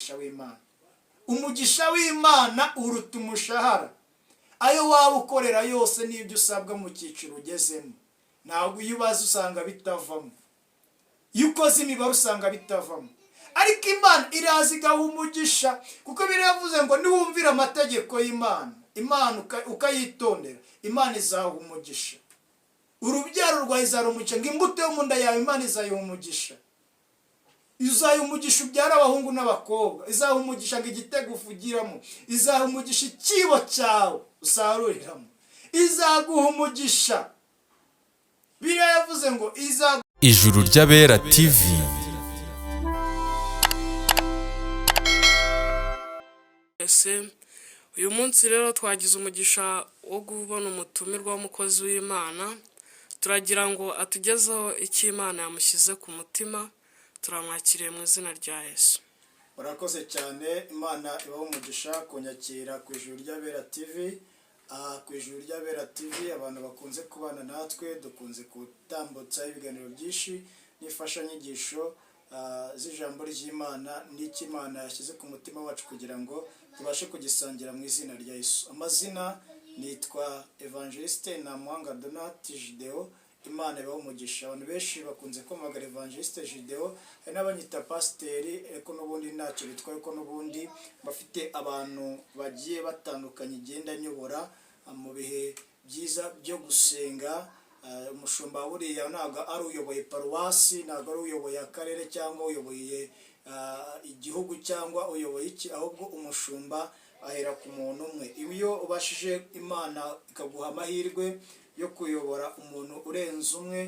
Umugisha w'Imana, umugisha w'Imana uruta umushahara. Ayo waba ukorera yose n'ibyo usabwa mu cyiciro ugezemo, ntabwo iyo ubaze usanga bitavamo. Iyo ukoze imibare usanga bitavamo. Ariko Imana iraza igaha umugisha, kuko biravuze ngo niwumvira amategeko y'Imana, Imana ukayitondera, Imana izaha umugisha urubyaro rwawe, izaha umugisha ngo imbuto yo mu nda yawe Imana izayiha umugisha, izaha umugisha ubyara abahungu n'abakobwa, izaha umugisha ngo igitego ufugiramo, izaha umugisha icyibo cyawe usaruriramo, izaguha umugisha. Biriya yavuze ngo izaguha Ijuru ry'Abera TV. Ese uyu munsi rero twagize umugisha wo kubona umutumirwa w'umukozi w'Imana. Turagira ngo atugezeho icyo Imana yamushyize ku mutima. Turamwakiriye mu izina rya Yesu. Urakoze cyane, Imana ibaho umugisha kunyakira ku Ijuru ry'Abera TV. Aha ku Ijuru ry'Abera TV, abantu bakunze kubana natwe, dukunze gutambutsa ibiganiro byinshi n'imfashanyigisho z'ijambo ry'Imana n'icyo Imana yashyize ku mutima wacu kugira ngo tubashe kugisangira mu izina rya Yesu. Amazina nitwa Evangeliste Ntamuhanga Donati Jideo. Imana ibaho umugisha. Abantu benshi bakunze kumagara Evangeliste Jideo, hari n'abanyita pasiteri, ariko n'ubundi ntacyo bitwaye, ko n'ubundi bafite abantu bagiye batandukanye igenda nyobora mu bihe byiza byo gusenga. Umushumba buriya ntabwo ari uyoboye paruwasi, ntabwo ari uyoboye akarere cyangwa uyoboye igihugu cyangwa uyoboye iki, ahubwo umushumba ahera ku muntu umwe. Iyo ubashije, Imana ikaguha amahirwe yo kuyobora umuntu urenze umwe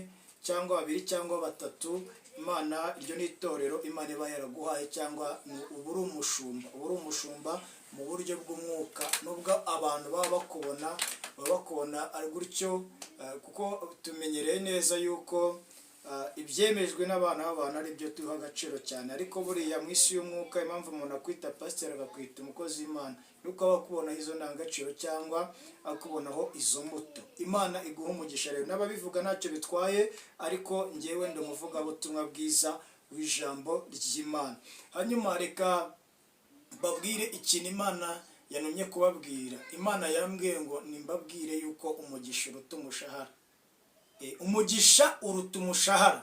cyangwa babiri cyangwa batatu, Imana, iryo ni itorero Imana iba yaraguhaye, cyangwa uba uri umushumba, uba uri umushumba mu buryo bw'umwuka, nubwo abantu baba bakubona ari gutyo, kuko tumenyereye neza yuko ibyemejwe n'abana b'abantu ari byo tuha agaciro cyane. Ariko buriya mu isi y'umwuka, impamvu umuntu akwita pasiteri, akakwita umukozi w'Imana, nuko aba akubonaho izo ndangagaciro cyangwa akubonaho izo mbuto. Imana iguha umugisha. Rero n'ababivuga ntacyo bitwaye, ariko ngewe ndi umuvugabutumwa bwiza w'ijambo ry'Imana. Hanyuma reka babwire ikintu Imana yanumye kubabwira. Imana yambwiye ngo nimbabwire yuko umugisha uruta umushahara. Umugisha uruta umushahara.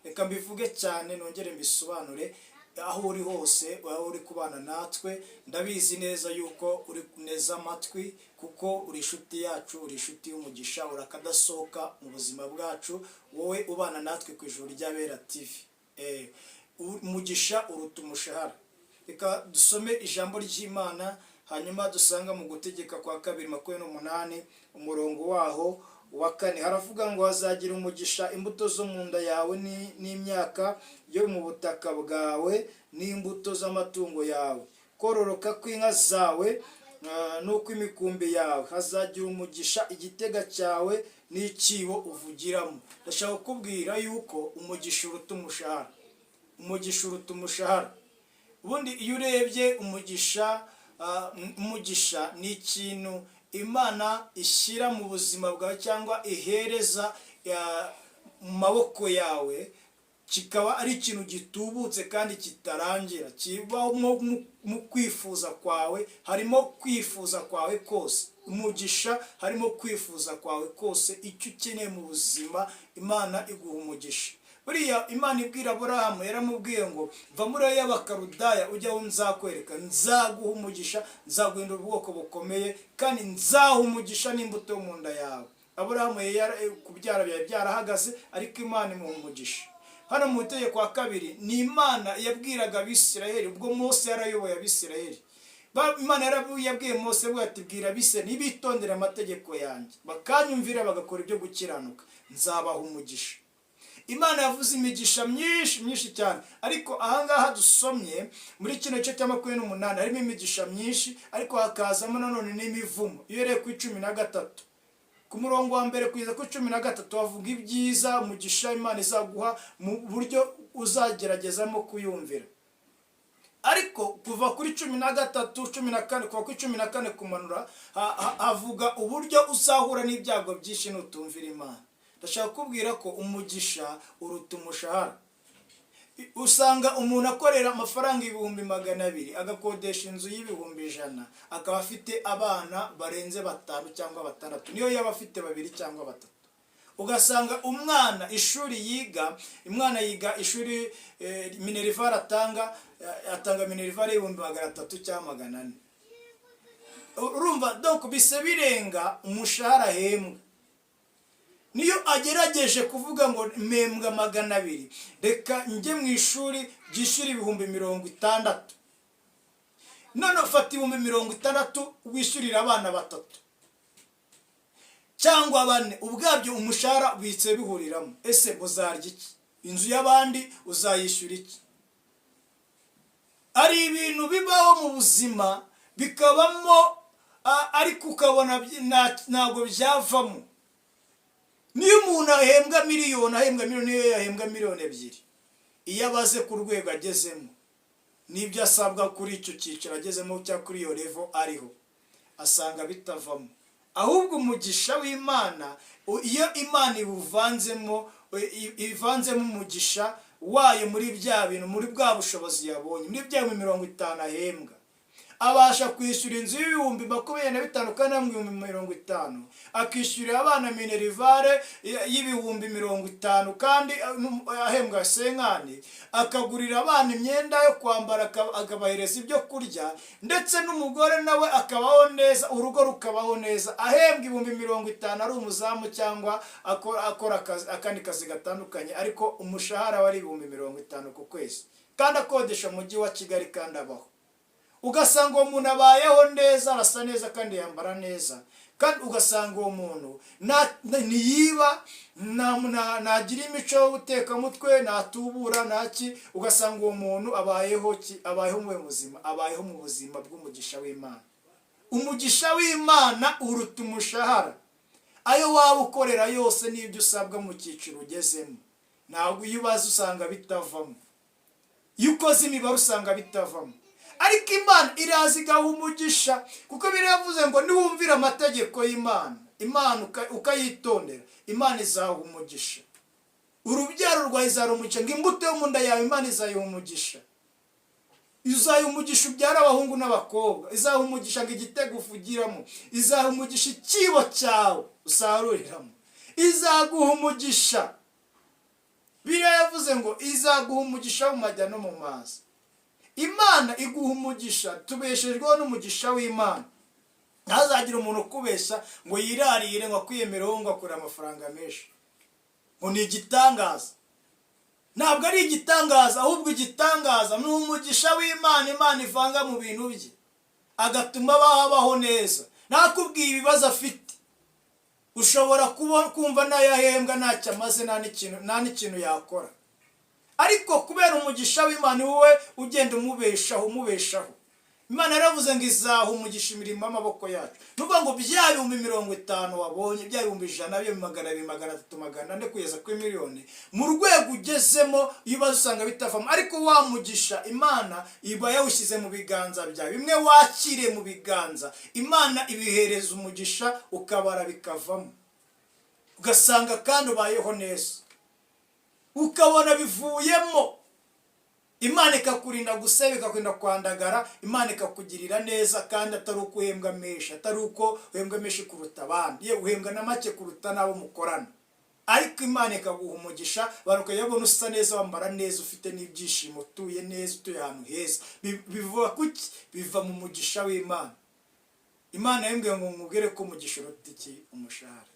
Reka mbivuge cyane, nongere mbisobanure. Aho uri hose, aho uri kubana natwe, ndabizi neza yuko uri neza amatwi, kuko uri inshuti yacu, uri inshuti y'umugisha, urakadasohoka mu buzima bwacu, wowe ubana natwe ku Ijuru ry'Abera TV. Umugisha uruta umushahara. Reka dusome ijambo ry'Imana, hanyuma dusanga mu Gutegeka kwa Kabiri 28, umurongo waho wa 4. Haravuga ngo: "Hazagira umugisha imbuto zo mu nda yawe n'imyaka yo mu butaka bwawe n'imbuto z'amatungo yawe, kororoka kw'inka zawe n'ukw'imikumbi yawe. Hazagira umugisha igitega cyawe n'icyibo uvugiramo." Ndashaka kukubwira yuko umugisha uruta umushahara. Umugisha uruta umushahara. Ubundi iyo urebye umugisha, umugisha ni ikintu Imana ishyira mu buzima bwawe cyangwa ihereza mu maboko yawe, kikaba ari ikintu gitubutse kandi kitarangira, kibamo mu kwifuza kwawe. Harimo kwifuza kwawe kose. Umugisha harimo kwifuza kwawe kose, icyo ukeneye mu buzima, Imana iguha umugisha. Buriya Imana ibwira Aburahamu yaramubwiye ngo: "Va muri y'Abakarudaya ujya aho nzakwereka, nzaguha umugisha, nzaguhindura ubwoko bukomeye, kandi nzaha umugisha n'imbuto yo mu nda yawe." Aburahamu kubyara byari byarahagaze, ariko Imana imuha umugisha. Hano mu Itegeko wa Kabiri ni Imana yabwiraga Abisirayeli ubwo Mose yarayoboye Abisirayeli. Imana yabwiye Mose avuga ati: "Bwira Abisirayeli, nibitondera amategeko yanjye, bakanyumvira, bagakora ibyo gukiranuka, nzabaha umugisha." Imana yavuze imigisha myinshi myinshi cyane, ariko ahangaha dusomye muri kino gice cya 28 harimo imigisha myinshi, ariko hakazamo nanone n'imivumo. Iyo uhereye ku 13, ku murongo wa mbere kugeza ku 13, havuga ibyiza, umugisha Imana izaguha mu buryo uzageragezamo kuyumvira. Ariko kuva kuri 13, 14, kuva kuri 14 kumanura, havuga uburyo uzahura n'ibyago byinshi nutumvira Imana. Ndashaka kukubwira ko umugisha uruta umushahara. Usanga umuntu akorera amafaranga 200,000, agakodesha inzu y'100,000, akaba afite abana barenze batanu cyangwa batandatu, niyo yaba afite babiri cyangwa batatu. Ugasanga umwana ishuri yiga, umwana yiga ishuri, minerval atanga minerval y'300,000 cyangwa 400. Urumva, donc bise birenga umushahara ahembwa. Niyo agerageje kuvuga ngo mpembwa 200, reka njye mu ishuri ryishyura 60,000. None ufata 60,000 wishyurira abana batatu cyangwa bane, ubwabyo umushahara bitse bihuriramo. Ese muzarya iki? Inzu y'abandi uzayishyura iki? Ari ibintu bibaho mu buzima, bikabamo, ariko ukabona ntabwo byavamo. Niyo umuntu ahembwa miliyoni, ahembwa miliyoni, niyo yahembwa 2 miliyoni, iyo abaze ku rwego agezemo n'ibyo asabwa kuri icyo cyiciro agezemo cyangwa kuri iyo level ariho, asanga bitavamo. Ahubwo umugisha w'Imana, iyo Imana iwuvanzemo, ivanzemo umugisha wayo muri bya bintu, muri bwa bushobozi yabonye, muri bya 50,000 ahembwa, abasha kwishyura inzu y'25,000 kandi mu 50,000, akishyurira abana minerval y'50,000 kandi ahembwa 50, akagurira abana imyenda yo kwambara, akabahereza ibyo kurya, ndetse n'umugore nawe akabaho neza, urugo rukabaho neza, ahembwa 50,000, ari umuzamu cyangwa akora akandi kazi gatandukanye, ariko umushahara we ari 50,000 ku kwezi, kandi akodesha umujyi wa Kigali, kandi abaho. Ugasanga uwo muntu abayeho neza, arasa neza kandi yambara neza, kandi ugasanga uwo muntu ntiyiba, ntagira imico y'ubutekamutwe, ntatubura, ntaki. Ugasanga uwo muntu abayeho ki? Abayeho mu buzima, abayeho mu buzima bw'umugisha w'Imana. Umugisha w'Imana uruta umushahara. Ayo waba ukorera yose n'ibyo usabwa mu cyiciro ugezemo, ntabwo, iyo ubaze usanga bitavamo. Iyo ukoze imibare usanga bitavamo. Ariko Imana iraza igaha umugisha, kuko biravuze ngo niwumvira amategeko y'Imana, Imana ukayitondera, Imana izaha umugisha urubyaro rwawe, izaha umugisha ngo imbuto yo mu nda yawe Imana izayiha umugisha, izaha umugisha ubyara abahungu n'abakobwa, izaha umugisha ngo igitego ufugiramo, izaha umugisha icyibo cyawe usaruriramo, izaguha umugisha. Biriya yavuze ngo izaguha umugisha mu majya no mu mazi. Imana iguha umugisha. Tubeshejweho n'umugisha w'Imana. Ntazagire umuntu ukubeshya ngo yirarire, ngo akwiyemereho, ngo akure amafaranga menshi, ngo ni igitangaza. Ntabwo ari igitangaza, ahubwo igitangaza ni umugisha w'Imana, Imana ivanga mu bintu bye, agatuma babaho neza. Nakubwiye ibibazo afite, ushobora kumva n'ayo ahembwa ntacyo amaze, nta n'ikintu yakora, ariko kubera umugisha w'Imana wowe ugenda umubeshaho, umubeshaho. Imana yaravuze ngo izaha umugisha imirimo y'amaboko yacu. Ni ukuvuga ngo bya 50,000 wabonye, bya 100,000, bya 200, 300, 400, kugeza kuri miliyoni, mu rwego ugezemo, iyo ubaze usanga bitavamo. Ariko wa mugisha Imana iba yawushyize mu biganza byawe, bimwe wakiriye mu biganza, Imana ibihereza umugisha, ukabara bikavamo, ugasanga kandi ubayeho neza, ukabona bivuyemo. Imana ikakurinda guseba, ikakurinda kwandagara, Imana ikakugirira neza, kandi atari uko uhembwa menshi, atari uko uhembwa menshi kuruta abandi, yewe uhembwa na make kuruta n'abo mukorana, ariko Imana ikaguha umugisha, abantu ukajya usa neza, wambara neza, ufite n'ibyishimo, utuye neza, utuye ahantu heza. Biva kuki? Biva mu mugisha w'Imana. Imana yambwiye ngo nkubwire ko umugisha uruta iki? Umushahara.